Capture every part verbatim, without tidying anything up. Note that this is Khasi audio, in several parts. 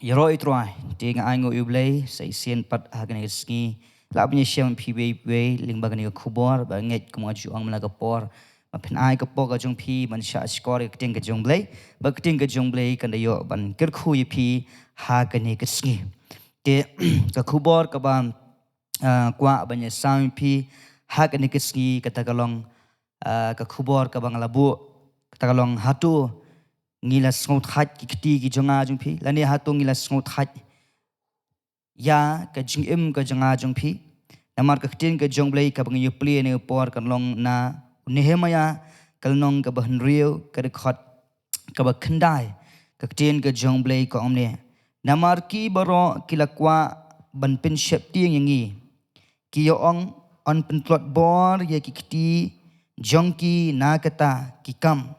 Ïaroh ïa u Trai, te nga ai nguh ïa u Blei sa shisien pat ha kane ka sngi. Lah ban ïashem phi wei wei lyngba kane ka khubor, ba ngeit kum nga ju ong man la ka por, ba phin ai ka por ka jong phi ban shah shkor ïa ka ktien ka jong u Blei, ba ka ktien ka jong u Blei kan da ïoh ban kyrkhu ïa phi ha kane ka sngi. Te ka khubor kaba, ah, kwah ban ïasam ïa phi ha kane ka sngi, kata ka long, ah, ka khubor kaba nga la buh, kata ka long, hato ngi la sngewthait ki kti ki jong nga jong phi, lane hato ngi la sngewthait ïa ka jingim ka jong nga jong phi? Namar ka ktien ka jong u Blei kaba ngi ïa plie ha kane ka por kan long na u Nehemaïah, ka lynnong kaba hynriew, ka dkhot kaba khyndai. Ka ktien ka jong u Blei ka ong kumne: Namar ki baroh ki la kwah ban pynsheptieng ïa ngi, ki ïa ong, yn pyntlot bor ïa ki kti jong ki na kata ki kam,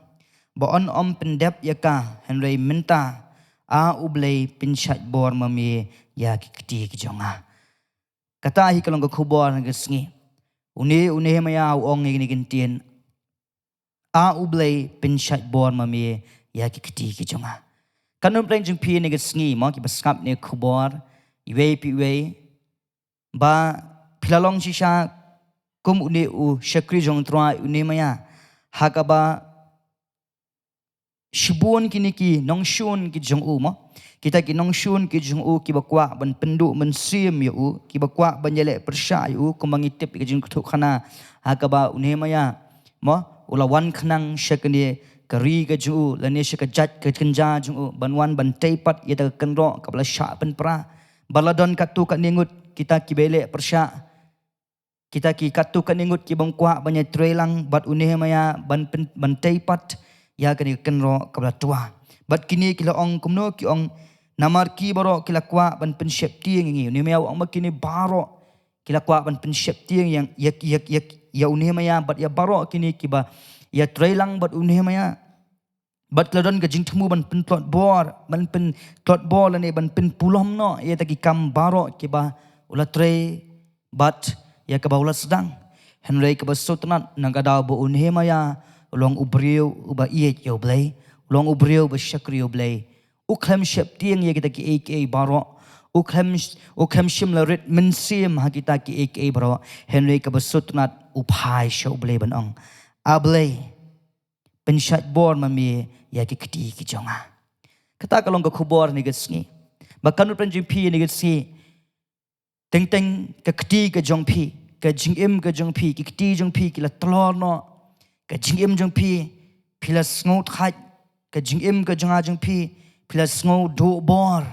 ba yn ym pyndep ïa ka. Hynrei mynta, A U Blei, pynshait bor ma me ïa ki kti ki jong nga. Kata hi ka long ka khubor ha kane ka sngi. Une u Nehemaïah u ong ïa kine ki ktien: A U Blei, pynshait bor ma me ïa ki kti ki jong nga. Katno na pdeng jong phi ha kane ka sngi, mo, kiba sngap ïa kane ka khubor, iwei pa iwei, ba phi la long shisha kum une u shakri jong u Trai u Nehemaïah, ha kaba shibun kine ki nongshun ki jong u, mo, kita ki nongshun ki jong u kiba kwah ban pynduh mynsiem ïa u, kiba kwah ban ïaleh pyrshah ïa u, kumba ngi tip ïa ka jingkyntu khana ha kaba u Nehemaïah, mo, u la wan khnang sha kane ka ri ka jong u, lane sha ka jait ka kynja jong u, ban wan ban tei pat ïa kata ka kynroh kaba la shah pynpra, ba la don katto katne ngut kita kiba ïaleh pyrshah, kita ki katto katne ngut ki bym kwah ban ïatrei lang bad u Nehemaïah ban pyn-, ban tei pat ïa kane ka kynroh kaba la twa. Bad kine ki la ong kumno, ki ong: Namar ki baroh ki la kwah ban pynsheptieng ïa ngi. U Nehemaïah u ong ba kine baroh ki la kwah ban pynsheptieng ïa, ïa, ïa, ïa, ïa u Nehemaïah bad ïa baroh kine kiba ïatrei lang bad u Nehemaïah. Bad ki la don ka jingthmu ban pyntlot bor, ban pyntlot bor lane ban pynpulom noh ïa kita ki kam baroh kiba u la trei bad ïa kaba u la sdang. Hynrei kaba sngewtynnat, na ka daw ba u Nehemaïah u long u briew uba ïeit ïa u Blei, u long u briew uba shakri ïa u Blei, u khlem sheptieng ïa kita kiei kiei baroh, u khlem, u khlem shym la rit mynsiem ha kita kiei kiei baroh. Hynrei kaba sngewtynnat, u phai sha u Blei ban ong: A Blei, pynshait bor ma me ïa ki kti ki jong nga. Kata ka long ka khubor ha kane ka sngi. Ba katno na pdeng jong phi ha kane ka sngi, teng teng ka kti ka jong phi, ka jingim ka jong phi, ki kti jong phi ki la tlor noh, ka jingim jong phi, phi la sngewthait, ka jingim ka jong nga jong phi, phi la sngew duh bor.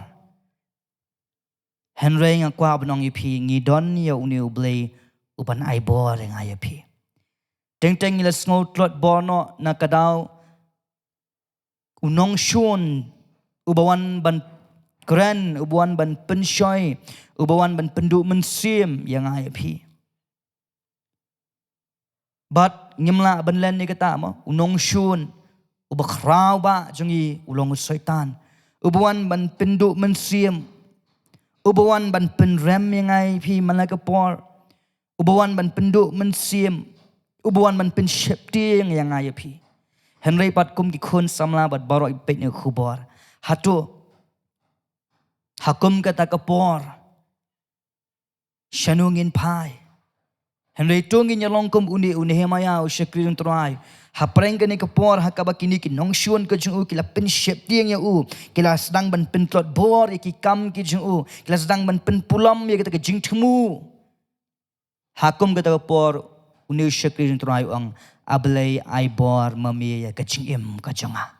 Hynrei nga kwah ban ong ïa phi, ngi don ïa une u Blei uban ai bor ïa nga ïa phi. Teng teng ngi la sngew tlot bor noh, na ka daw u nongshun uba wan ban kren, uba wan ban pynshoi, uba wan ban pynduh mynsiem ïa nga ïa phi. Bad ngim lah ban len ïa kata, mo, u nongshun uba khraw ba jong ngi u long u Soitan, uba wan ban pynduh mynsiem, uba wan ban pynrem ïa nga ïa phi man la ka por, uba wan ban pynduh mynsiem, uba wan ban pynsheptieng ïa nga ïa phi. Hynrei pat kum ki khun samla bad baroh kiba peit ïa kane ka khubor, hato ha kum kata ka por shano ngin phai? Hynrei to ngin ïa long kum une u Nehemaïah u shakri jong u Trai. Hapdeng kane ka por ha kaba kine ki nongshun ka jong u ki la pynsheptieng ïa u, ki la sdang ban pyntlot bor ïa ki kam ki jong u, ki la sdang ban pynpulom ïa kata ka jingthmu. Ha kum kata ka por une u shakri jong u Trai u ong: A Blei, ai bor ma me ïa ka jingim ka jong nga.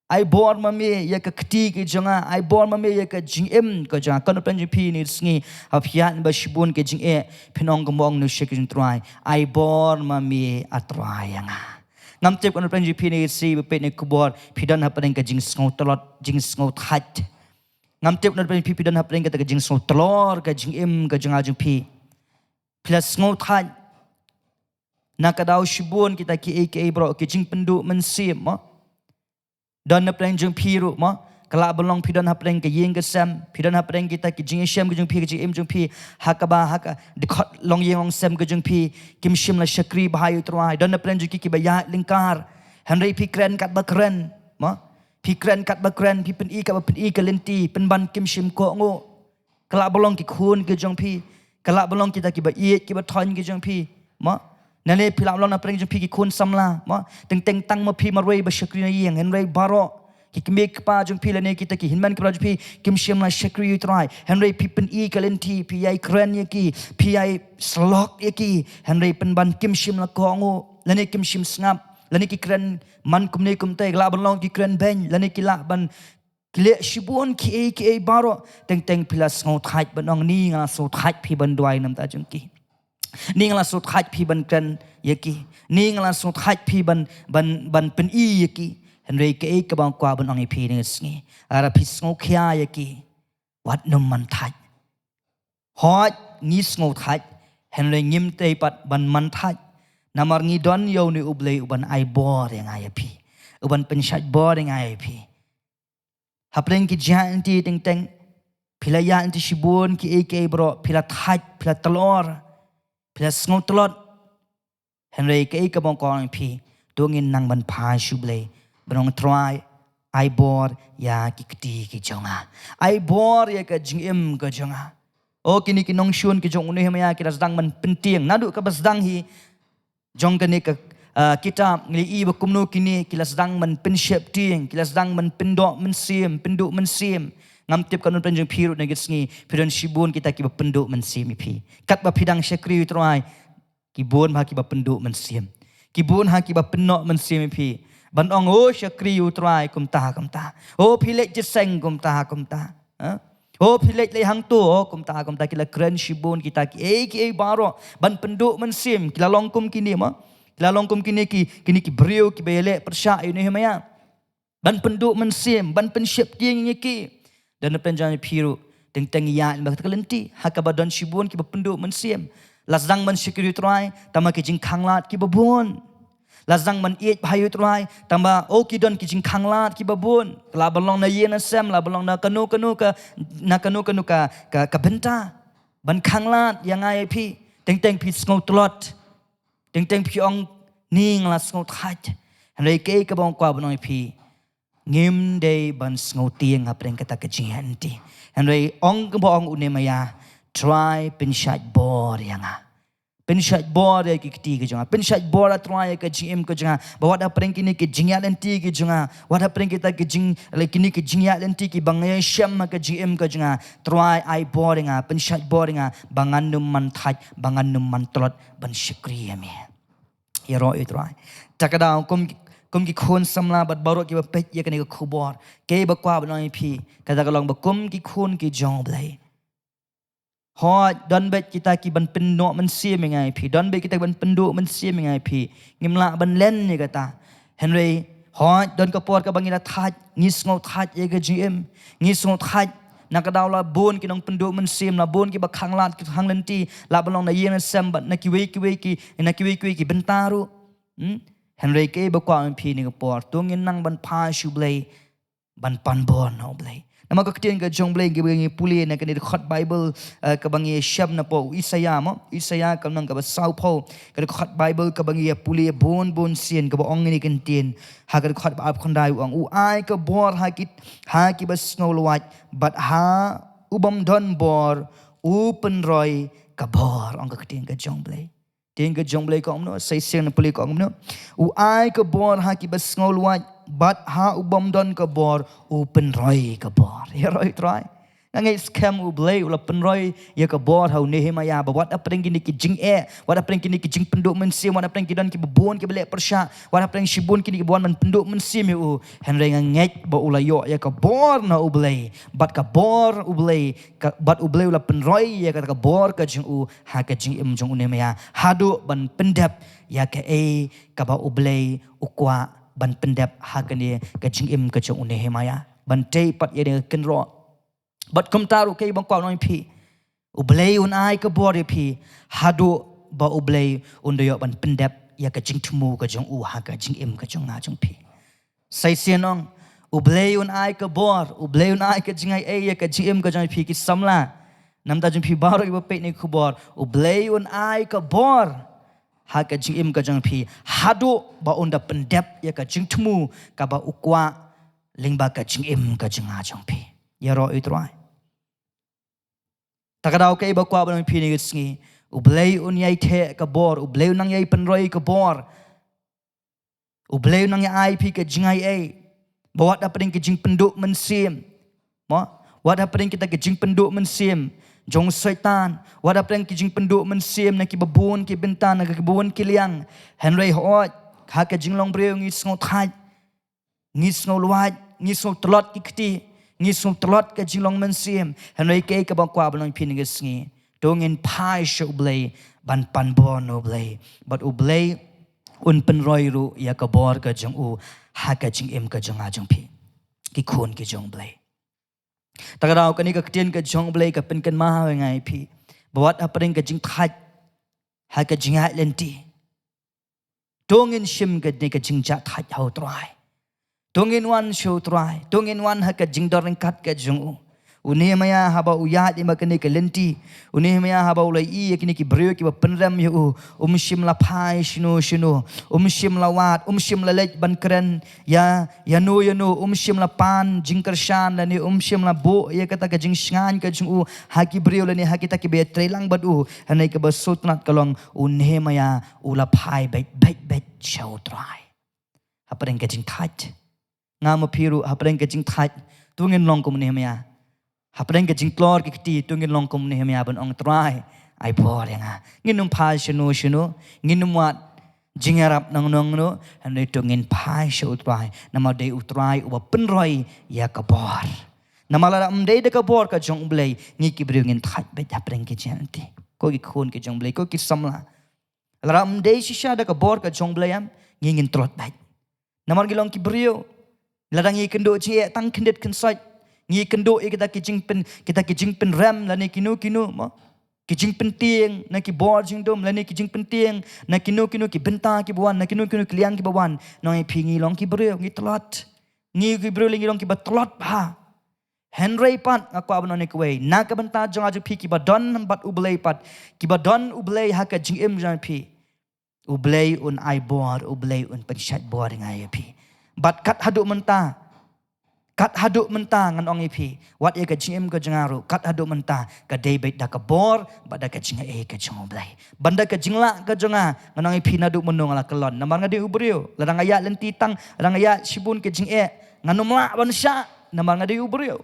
Ai bor ma me ïa ka kti ka jong nga, ai bor ma me ïa ka jingim ka jong nga. Katno na pdeng jong phi ha kane ka sngi, haba phi ïaid ba shibun ka jingeh, phin ong kumba ong une u shakri jong u Trai: Ai bor ma me, A Trai, ïa nga. Ngam tip katno na pdeng jong phi ha kane ka sngi ba peit ïa kane ka khubor, phi don hapdeng ka jingsngew tlot, jingsngew thait. Ngam tip katno na pdeng jong phi, phi don hapdeng kata ka jingsngew tlor ka jingim ka jong nga jong phi. Phi la sngew thait. Na ka daw shibun kita kiei kiei baroh, ki jingpynduh mynsiem, mo. Don na pdeng jong phi ruh, mo, ka lah ban long phi don hapdeng ka ïing ka sem, phi don hapdeng kita ki jingïashem ka jong phi, ka jingim jong phi, ha kaba, ha ka dkhot longïing longsem ka jong phi, kim shym la shakri bha ïa u Trai. Don na pdeng jong ki kiba ïaid lyngkar, hynrei phi kren katba kren, mo, Phi kren katba kren, phi pyni katba pyni ka lynti, pynban kim shym kohnguh. Ka lah ban long ki khun ki jong phi. Ka lah ban long kita kiba ïeit, kiba thoiñ ki jong phi. Mo? Lane phi lah ban long na pdeng jong phi ki khun samla. Mo? Teng teng tang ma phi marwei ba shakri na ïing, hynrei baroh ki kmie kpa jong phi lane kita ki hynmen ki para jong phi kim shym la shakri ïa u Trai. Hynrei phi pyni ka lynti, phi ïai kren ïa ki, phi ïai slok ïa ki. Hynrei pynban kim shym la kohnguh, lane kim shym sngap, lane ki kren man kumne kumtai, ka lah ban long ki kren beiñ, lane ki lah ban ki leh shibun kiei kiei baroh. Teng teng phi la sngewthait ban ong, ni nga la sngewthait phi ban duwai namar jong ki. Ni nga la sngewthait phi ban kren ïa ki. Ni nga la sngewthait phi ban, ban, ban pyni ïa ki. Hynrei kaei kaba nga kwah ban ong ïa phi mynne ka sngi, lada phi sngewkhia ïa ki, wat nym man thait. Hooid, ngi sngewthait, hynrei ngim tei pat ban man thait. Namar ngi don ïa une U Blei uban ai bor ïa nga ïa phi, uban pynshait bor ïa nga ïa phi. Hapdeng ki jingïaid lynti teng teng, phi la ïaid lynti shibun kiei kiei baroh, phi la thait, phi la tlot, phi la sngewtlot. Hynrei kaei kaba nga kwah ong ïa phi, to ngin nang ban phai sha U Blei, ban ong, Trai, ai bor ïa ki kti ki jong nga. Ai bor ïa ka jingim ka jong nga. O, kine ki nongshun ki jong u Nehemiah ki la sdang ban pyntieng. Naduh kaba sdang hi jong kane ka, ah, kitab, ngi la ïohi ba kumno kine ki la sdang ban pynsheptieng, ki la sdang ban pyndoh mynsiem, pynduh mynsiem. Ngam tip katno na pdeng jong phi ruh mynne ka sngi, phi don shibun kita kiba pynduh mynsiem ïa phi. Katba phi dang shakri ïa u Trai, ki bun bha kiba pynduh mynsiem. Ki bun ha kiba pynnoh mynsiem ïa phi, ban ong, o, shakri ïa u Trai kumta kumta. O, phi leit jingïaseng kumta kumta. Ha? O, phi leit leit hangto, o, kumta kumta. Ki la kren shibun kita kiei kiei baroh ban pynduh mynsiem. Ki la long kum kine mo. Ki la long kum kine ki, kine ki briew kiba ïaleh pyrshah ïa u Nehemiah, ban pynduh mynsiem, ban pynsheptieng ïa ki. Don na pdeng jong phi ruh, teng teng ïa, ba kata ka lynti ha kaba don shibun kiba pynduh mynsiem. La sdang ban shakri ïa u Trai, tangba ki jingkhanglad kiba bun. La sdang ban ïeit bha ïa u Trai, tangba, o, ki don ki jingkhanglad kiba bun. Lah ban long na ïing na sem, lah ban long na kano kano ka, na kano kano ka, ka, ka bynta, ban khanglad ïa nga ïa phi. Teng teng phi sngewtlot. Teng teng phi ong, ni nga la sngewthait. Hynrei kaei kaba nga kwah ban ong ïa phi, ngim dei ban sngewtieng hapdeng kata ka jingïaid lynti. Hynrei ong kumba ong u Nehemiah, Trai, pynshait bor ïa nga. Pynshait bor ïa ki kti ki jong nga. Pynshait bor, a Trai, ïa ka jingim ka jong nga. Ba wat hapdeng kine ki jingïaid lynti ki jong nga, wat hapdeng kita ki jing, lei kine ki jingïaid lynti kiba nga ïashem ha ka jingim ka jong nga, Trai, ai bor ïa nga, pynshait bor ïa nga, ba ngan nym man thait, ba ngan nym man tlot ban shakri ïa me. Ïaroh ïa u Trai. Ta ka daw kum, kum ki khun samla bad baroh kiba peit ïa kane ka khubor, kaei ba kwah ban ong ïa phi, kata ka long ba kum ki khun ki jong U Blei, hooid, don beit kita kiban pynnoh mynsiem ïa nga ïa phi, don beit kita kiban pynduh mynsiem ïa nga ïa phi. Ngim lah ban len ïa kata. Hynrei, hooid, don ka por kaba ngi la thait, ngi sngewthait ïa ka jingim. Ngi sngewthait, na ka daw la bun ki nongpynduh mynsiem, la bun kiba khanglad ki hang lynti, lah ban long na ïing na sem bad na kiwei kiwei ki, na kiwei kiwei ki bynta ruh. Hmm? Hynrei kaei ba kwah ong ïa phi kane ka por, to ngin nang ban phai sha U Blei, ban pan bor na U Blei. Namar ka ktien ka jong U Blei kaba ngi pule na kane ka dkhot Baibl, eh, kaba ngi shem na pdeng u Isaïah mo, Isaïah ka lynnong kaba sawphew, ka dkhot Baibl kaba ngi pule bun bun sien, kaba ong kine ki ktien. Ha ka dkhot ba arphew khyndai u ong, u ai ka bor ha ki, ha kiba sngewlwait, bad ha u bym don bor u pynroi ka bor, ong ka ktien ka jong U Blei. Ktien ka jong U Blei ka ong kumno, sa shisien ngan pule ka ong kumno. U ai ka bor ha kiba sngewlwait, bad ha u bym don ka bor u pynroi ka bor. Ïaroh ïa u Trai. Nga ngeit skhem U Blei u la pynroi ïa ka bor ha u Nehemiah, ba wat hapdeng kine ki jingeh, wat hapdeng kine ki jingpynduh mynsiem, wat hapdeng ki don kiba bun kiba leh pyrshah, wat hapdeng shibun kine kiba wan ban pynduh mynsiem ïa u. Hynrei nga ngeit ba u la ïoh ïa ka bor na U Blei, bad ka bor U Blei, ka, bad U Blei u la pynroi ïa kata ka bor ka jong u ha ka jingim jong u Nehemiah, haduh ban pyndep ïa kaei kaba U Blei u kwah ban pyndep ha kane ka jingim ka jong u Nehemiah, ban tei pat ïa kane ka kynroh. Bad kumta ruh kaei ba nga kwah ban ong ïa phi, U Blei un ai ka bor ïa phi, haduh ba U Blei un da ïoh ban pyndep ïa ka jingthmu ka jong u ha ka jingim ka jong nga jong phi. Sa shisien ong, U Blei un ai ka bor, U Blei un ai ka jingaiei ïa ka jingim ka jong phi ki samla. Namar ta jong phi baroh kiba peit ïa kane ka khubor, U Blei un ai ka bor ha ka jingim ka jong phi, haduh ba un da pyndep ïa ka jingthmu kaba u kwah lyngba ka jingim ka jong nga jong phi. Ïaroh ïa u Trai. Ta ka daw kaei ba kwah ban ong ïa phi kane ka sngi. U Blei un ïai theh ka bor, U Blei un nang ïai pynroi ka bor. U Blei un nang ïa ai phi ka jingaiei. Ba wat hapdeng ka jingpynduh mynsiem. Mo? Wat hapdeng kita ka jingpynduh mynsiem jong Soitan. Wat hapdeng ka jingpynduh mynsiem na kiba bun ki bynta, na kiba bun ki liang. Hynrei hooid, ha ka jinglong briew ngi sngew thait. Ngi sngew luid, ngi sngew tlot ki kti, ngi sngew tlot ka jinglong mynsiem. Hynrei kaei kaba kwah ban ong ïa phi kane ka sngi. To ngin phai sha U Blei, ban pan bor na U Blei. Bad U Blei un pynroi ruh ïa ka bor ka jong u, ha ka jingim ka jong nga jong phi. Ki khun ki jong U Blei. Ta ka daw kane ka ktien ka jong U Blei ka pynkynmaw ïa nga ïa phi. Ba wat hapdeng ka jingthait, ha ka jingïaid lynti. To ngin shim kane ka jingjahthait ha u Trai. To ngin wan sha u Trai. To ngin wan ha ka jingdon ryngkat ka jong u. U Nehemiah haba u ïaid lyngba kane ka lynti. U Nehemiah haba u la ïohi ïa kine ki briew kiba pynrem ïa u. Um shym la phai shano shano. Um shym la wad. Um shym la leit ban kren ïa, ïano ïano. Um shym la pan jingkyrshan lane um shym la buh ïa kata ka jingshngaiñ ka jong u ha ki briew lane ha kita kiba ïatreilang bad u. Hynrei kaba sngewtynnat ka long u Nehemiah u la phai beit beit beit sha u Trai. Hapdeng ka jingthait. Nga ma phi ruh hapdeng ka jingthait. To ngin long kum u Nehemiah. Hapdeng ka jingtlot ki kti to ngin long kum u Nehemiah ban ong Trai. Ai bor ïa nga. Ngin ym phai shano shano. Ngin ym wad jingïarap nongno nongno. Hynrei to ngin phai sha u Trai. Namar dei u Trai uba pynroi ïa ka bor. Namar lada ym dei da ka bor ka jong u Blei. Ngi ki briew ngin thait beit hapdeng ki jingïaid lynti. Ko ki khun ki jong u Blei. Ko ki samla. Lada ym dei shisha da ka bor ka jong u Blei em, ngi ngin tlot beit. Namar ngi long ki briew. Lada ngi kynduh jingeh tang khyndiat khynsoit. Ngi kynduh ïa kita ki jingpyn, kita ki jingpynrem lane kino kino mo. Ki jingpyntieng na ki bor jingdum lane ki jingpyntieng na kino kino ki bynta kiba wan, na kino kino ki liang kiba wan. Nga ong ïa phi ngi long ki briew, ngi tlot. Ngi ki briew lei ngi long kiba tlot bha. Hynrei pat nga kwah ban ong ïa kawei. Na ka bynta jong nga jong phi kiba don bad u Blei pat. Kiba don u Blei ha ka jingim jong phi. U Blei un ai bor, u Blei un pynshait bor ïa nga ïa phi. Bad kat haduh mynta. Kat haduh mynta ngan ong ïa phi. Wat ïa ka jingim ka jong nga ruh. Kat haduh mynta. Ka dei beit da ka bor, bad da ka jingaiei ka jong u Blei. Ban da ka jinglah ka jong nga, ngan ong ïa phi naduh mynno nga la kyllon. Namar nga dei u briew. Lada nga ïaid lynti tang, lada nga ïaid shibun ka jingeh. Ngan ym lah ban shah, namar nga dei u briew.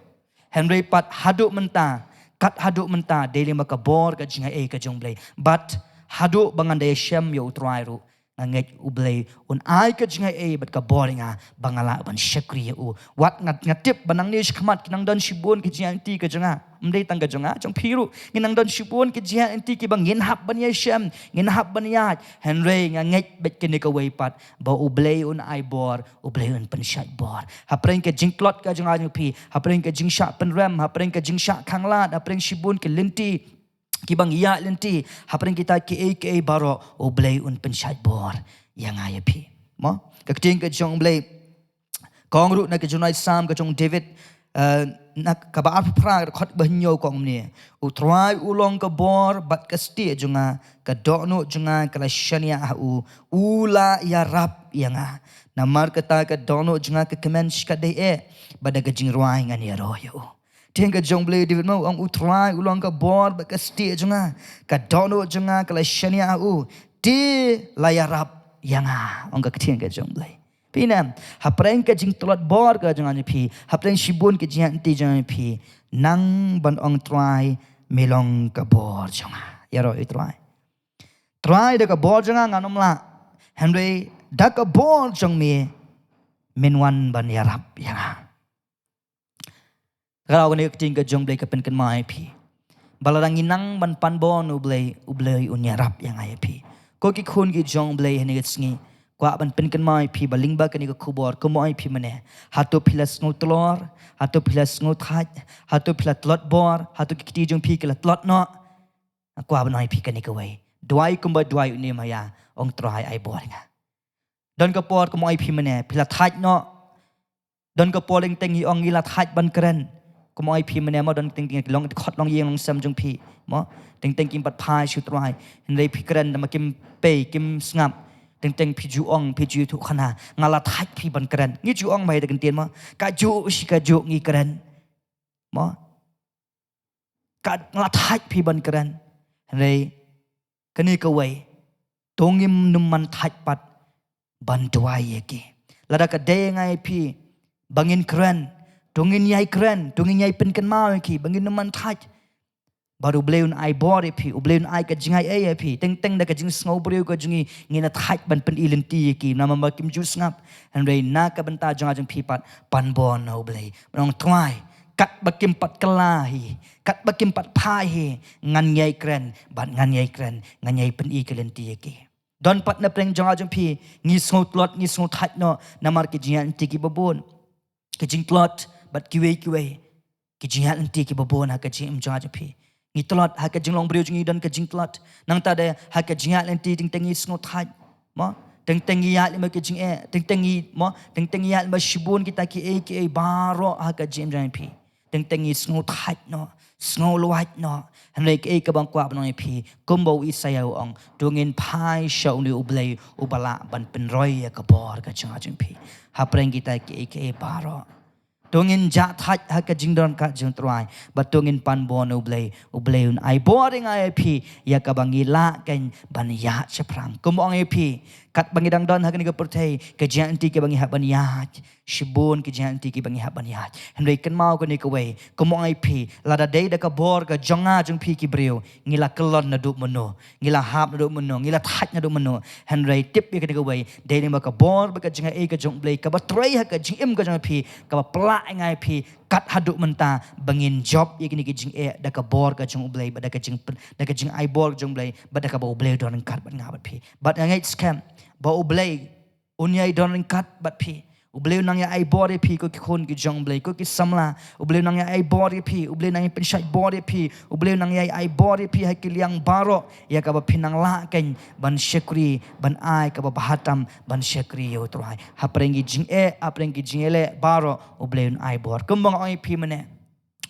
Hynrei pat haduh mynta, kat haduh mynta, dei lyngba ka bor ka jingaiei ka jong u Blei. Bad haduh ba ngan da ïashem ïa u Trai ruh, nga ngeit u Blei un ai ka jingaiei bad ka bor ïa nga, ba nga lah ban shakri ïa u. Wat nga, nga tip ba nangne shakhmat ki nang don shibun ki jingïaid lynti ka jong nga. Ym dei tang ka jong nga, jong phi ruh. Ngi nang don shibun ki jingïaid lynti kiba ngin hap ban ïashem, ngin hap ban ïaid. Hynrei nga ngeit beit kane kawei pat, ba u Blei un ai bor, u Blei un pynshait bor. Hapdeng ka jingtlot ka jong nga jong phi, hapdeng ka jingshah pynrem, hapdeng ka jingshah khanglad, hapdeng shibun ki lynti, kiba ngi ïaid lynti, hapdeng kita kiei kiei baroh, u Blei un pynshait bor ïa nga ïa phi. Mo? Ka ktien ka jong u Blei ka ong ruh na ka jingrwai Salm ka jong u David, eh, na kaba arphew phra ka dkhot ba hynñiew ka ong kumne. U Trai u long ka bor bad ka stieh jong nga, ka dohnud jong nga ka la shaniah ha u, u la ïarap ïa nga. Namar kata ka dohnud jong nga ka kmen shikatdei eh, bad da ka jingrwai ngan ïaroh ïa u. Ktien ka jong u Blei, David mo, u ong u Trai u long ka bor bad ka stieh jong nga, ka dohnud jong nga ka la shaniah ha u, te la ïarap ïa nga. Ong ka ktien ka jong u Blei. Phi ne em, hapdeng ka jingtlot bor ka jong nga ïa phi, hapdeng shibun ka jingïaid lynti jong nga ïa phi, nang ban ong Trai me long ka bor jong nga. Ïaroh ïa u Trai. Trai da ka bor jong nga ngan ym lah. Hynrei da ka bor jong me men wan ban ïarap ïa nga. Ka daw kane ka ktien ka jong u Blei ka pynkynmaw ïa phi. Ba lada ngi nang ban pan bor na u Blei, u Blei un ïarap ïa nga ïa phi. Ko ki khun ki jong u Blei hynne ka sngi. Kwah ban pynkynmaw ïa phi ba lyngba kane ka khubor, kumno ïa phi mynne. Hato phi la sngew tlor, hato phi la sngew thait, hato phi la tlot bor, hato ki kti jong phi ki la tlot noh. Kwah ban ong ïa phi kane kawei. Duwai kumba duwai u Nehemiah, ong Trai ai bor ïa nga. Don ka por kumno ïa phi mynne, phi la thait noh. Don ka por teng teng ngi ong ngi la thait ban kren. Kumno ïa phi mynne mo don teng teng long dkhot long ïing long sem jong phi. Mo teng teng kim pat phai sha u Trai. Hynrei phi kren da ma kim pei kim sngap. Teng teng phi ju ong, phi ju ïathuh khana, nga la thait phi ban kren. Ngi ju ong bha ïa ka ktien mo. Ka juk shi ka juk ngi kren. Mo. Ka la thait phi ban kren. Hynrei kane kawei, to ngim nym man thait pat ban duwai ïa ki. Lada ka dei nga ïa phi ba ngin kren, to ngin ïai kren, to ngin ïai pynkynmaw ïa ki ba ngin nym man thait. Bad U Blei un ai bor ïa phi, U Blei un ai ka jingai ei ïa phi. Teng teng da ka jingsngew briew ka jong ngi, ngin ïa thait ban pyni lynti ïa ki namar ba kim ju sngap. Hynrei na ka bynta jong nga jong phi pat, pan bor na U Blei. Ban ong Trai, katba kim pat kylla hi, katba kim pat phai hi, ngan ïai kren, bad ngan ïai kren, ngan ïai pyni ka lynti ïa ki. Don pat na pdeng jong nga jong phi, ngi sngew tlot, ngi sngew thait noh namar ki jingïaid lynti kiba bun. Ki jingtlot bad kiwei kiwei, ki jingïaid lynti kiba bun ha ka jingim jong nga jong phi. Ngi tlot ha ka jinglong briew jong ngi, don ka jingtlot. Nangta de ha ka jingïaid lynti teng teng ngi sngew thait. Mo, teng teng ngi ïaid lyngba ki jingeh, teng teng ngi, mo, teng teng ngi ïaid lyngba shibun kita kiei kiei baroh ha ka jingim jong nga jong phi. Teng teng ngi sngew thait noh, sngew lwait noh. Hynrei kaei kaba nga kwah ban ong ïa phi, kumba u Isaïah u ong, to ngin phai sha une U Blei uba lah ban pynroi ïa ka bor ka jong nga jong phi. Hapdeng kita kiei kiei baroh, to ngin jah thait ha ka jingdon ka jong U Trai, bad to ngin pan bor na U Blei. U Blei un ai bor ïa nga ïa phi ïa kaba ngi lah kein ban ïaid shaphrang. Kumba ong ïa phi, katba ngi dang don ha kane ka pyrthei, ka jingïaid lynti kaba ngi hap ban ïaid, shibun ki jingïaid lynti kiba ngi hap ban ïaid. Hynrei kynmaw kane kawei, kumba ong ïa phi, lada dei da ka bor ka jong nga jong phi ki briew, ngi la kyllon naduh mynno, ngi la hap naduh mynno, ngi la thait naduh mynno. Hynrei tip ïa kane kawei, dei lyngba ka bor bad ka jingai ei ka jong U Blei kaba trei ha ka jingim ka jong phi, kaba pynlah ïa nga ïa phi kat haduh mynta ba ngin jop ïa kine ki jingeh da ka bor ka jong U Blei, bad da ka jing, da ka jingai bor ka jong U Blei, bad da kaba U Blei u don ryngkat bad nga bad phi. Bad nga ngeit skhem ba U Blei un ïai don ryngkat bad phi. U Blei un nang ïai ai bor ïa phi, ko ki khun ki jong U Blei, ko ki samla. U Blei un nang ïai ai bor ïa phi, U Blei un nang ïai pynshait bor ïa phi, U Blei un nang ïai ai bor ïa phi ha ki liang baroh, ïa kaba phin nang lah kein ban shakri, ban ai kaba bha tam ban shakri ïa U Trai. Hapdeng ki jingeh, hapdeng ki jingeh leh baroh, U Blei un ai bor. Kumba nga ong ïa phi mynne,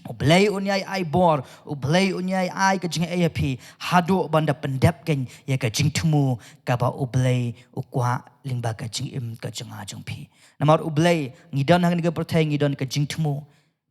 U Blei un ïai ai bor, U Blei un ïai ai ka jingai ei ïa phi haduh ban da pyndep kein ïa ka jingthmu kaba U Blei u kwah lyngba ka jingim ka jong nga jong phi. Namar U Blei, ngi don ha kane ka pyrthei ngi don ka jingthmu.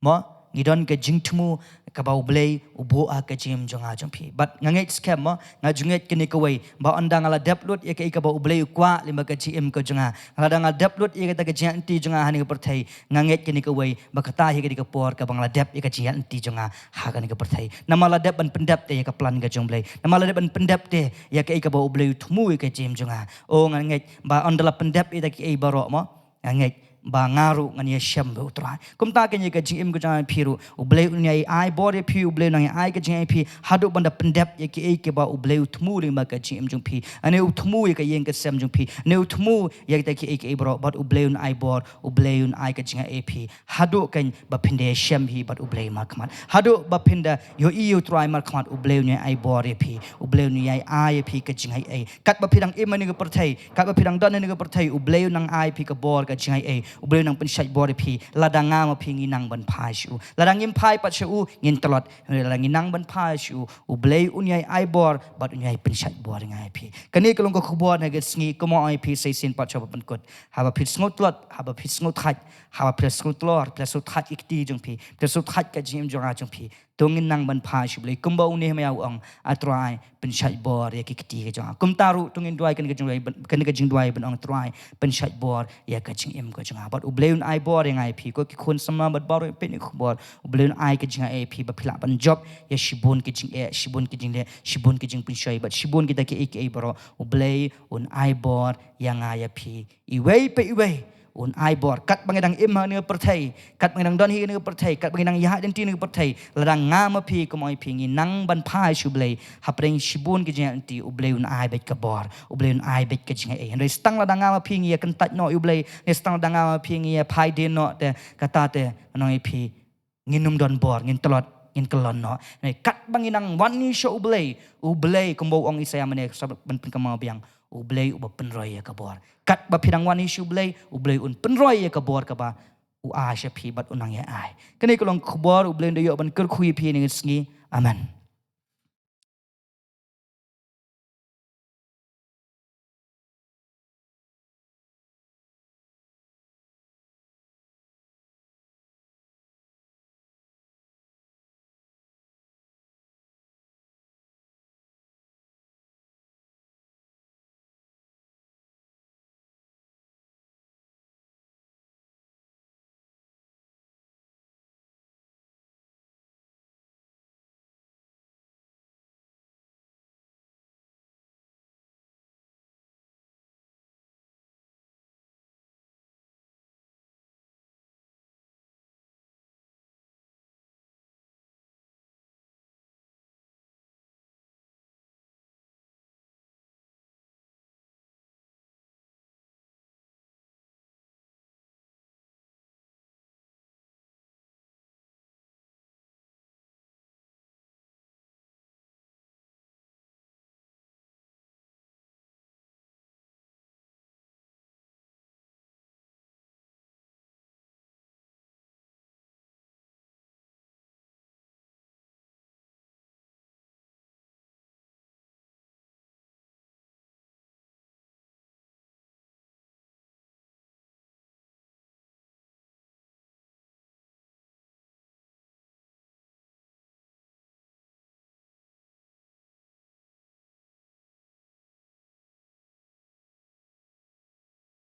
Mo, ngi don ka jingthmu kaba U Blei u buh ha ka jingim jong nga jong phi. Bad nga ngeit skhem mo, nga ju ngeit kane kawei, ba ynda nga la dep lut ïa kaei kaba U Blei u kwah lyngba ka jingim ka jong nga, lada nga la dep lut ïa kata ka jingïaid lynti jong nga ha kane ka pyrthei, nga ngeit kane kawei ba kata hi ka dei ka por kaba nga la dep ïa ka jingïaid lynti jong nga ha kane ka pyrthei. Namar la dep ban pyndep te ïa ka plan ka jong U Blei. Namar la dep ban pyndep te ïa kaei kaba U Blei u thmu ïa ka jingim jong nga. O, nga ngeit ba ynda la pyndep ïa kita kiei baroh mo, nga ngeit ba nga ruh ngan ïashem bad U Trai. Kumta kein ïa ka jingim ka jong nga phi ruh, U Blei un ïai ai bor ïa phi, U Blei un nang ïai ai ka jingai ïa phi haduh ban da pyndep ïa kiei kiba U Blei u thmu lyngba ka jingim jong phi. Lane u thmu ïa ka ïing ka sem jong phi, lane u thmu ïa kita kiei kiei baroh, bad U Blei un ai bor, U Blei un ai ka jingai ïa phi haduh kein ba phin da ïashem hi bad U Blei markhmat. Haduh ba phin da ïohi ïa U Trai markhmat, U Blei un ïai ai bor ïa phi, U Blei un ïai ai ïa phi ka jingai ei. Katba phi dang im ha kane ka pyrthei, katba phi dang don ha kane ka pyrthei, U Blei un nang ai ïa phi ka bor ka jingai ei. U Blei un nang pynshait bor ïa phi. Lada nga ma phi ngi nang ban phai sha u, lada ngim phai pat sha u, ngin tlot. Lada ngi nang ban phai sha u, U Blei un ïai ai bor bad un ïai pynshait bor ïa nga ïa phi. Kane ka long ka khubor na ka sngi, kumba ong ïa phi sa shisien pat shuwa ban pynkut. Haba phi sngew tlot, haba phi sngew thait, haba phi sngew tlot, phi sngew thait ki kti jong phi, phi sngew thait ka jingim jong nga jong phi, to ngin nang ban phai sha U Blei. Kumba u Nehemiah u ong, A Trai, pynshait bor ïa ki kti ka jong nga. Kumta ruh to ngin duwai kane ka jingduwai, kane ka jingduwai ban ong, Trai, pynshait bor ïa ka jingim ka jong nga. Bad U Blei un ai bor ïa nga ïa phi, ko ki khun samla bad baroh peit ïa kane ka khubor. U Blei un ai ka jingai ei ïa phi ba phi lah ban jop ïa shibun ki jingeh, shibun ki jingleh, shibun ki jingpynshoi bad shibun kita kiei kiei baroh. U Blei un ai bor ïa nga ïa phi iwei pa iwei. Un ai bor. Katba ngi dang im ha kane ka pyrthei, katba ngi dang don hi ha kane ka pyrthei, katba ngi dang ïaid lynti ha kane ka pyrthei, lada nga ma phi, kumba ong ïa phi, ngi nang ban phai sha U Blei, hapdeng shibun ki jingïaid lynti U Blei un ai beit ka bor, U Blei un ai beit ka jingai ei. Hynrei tang lada nga ma phi ngi ïa kyntait noh ïa U Blei, ne tang lada nga ma phi ngi ïa phai dien noh, te kata te ngan ong ïa phi, ngin ym don bor, ngin tlot, ngin kyllon noh. Hynrei katba ngi nang wan hi sha U Blei, U Blei, kumba u ong Isaïah mynne, sa ban pynkynmaw biang, U Blei uba pynroi ïa ka bor. Katba phi dang wan hi sha U Blei, U Blei un pynroi ïa ka bor kaba u ai sha phi bad un nang ïa ai. Kane ka long ka khubor U Blei un da ïoh ban kyrkhu ïa phi ha kane ka sngi. Amen.